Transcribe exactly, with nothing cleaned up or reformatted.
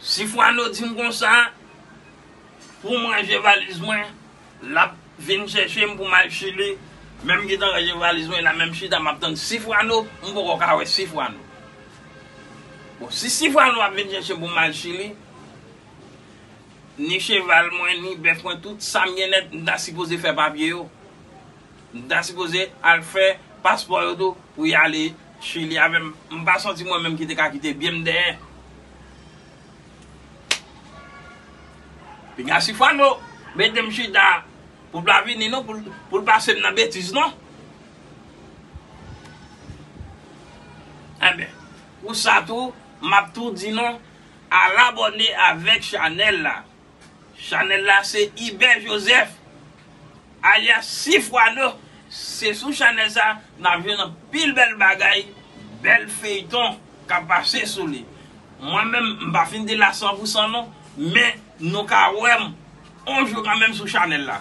Sifwano di m konsa, pou m ranje valiz mwen, l ap vin chèche m pou m al Chili. Menm ki t an ranje valiz mwen la, menm chita m ap tann Sifwano, m poko ka wè Sifwano. Bon, si Sifwano ap vin chèche m pou m al Chili, ni cheval mwen, ni bèf mwen, tout sa m gen nèt, m ta sipoze fè papye yo. M ta sipoze al fè paspò yo tou pou y ale Chili avè m. M pa santi mwen menm ki te ka kite byen m dèyè. Piga Sifwano mete m chita pou l pa vini non, pou l, pou l pase m nan betiz non. Enben, pou sa tou, m ap tou di nou, al abòne avèk chanèl la. Chanèl la se Ibè Joseph, alyas Sifwano. Se sou chanèl sa n ap jwenn anpil bèl bagay, bèl feyton k ap pase sou li. Mwen menm, m pa fin de la san pou san non, men nou ka wè m on jou kanmenm sou chanèl la.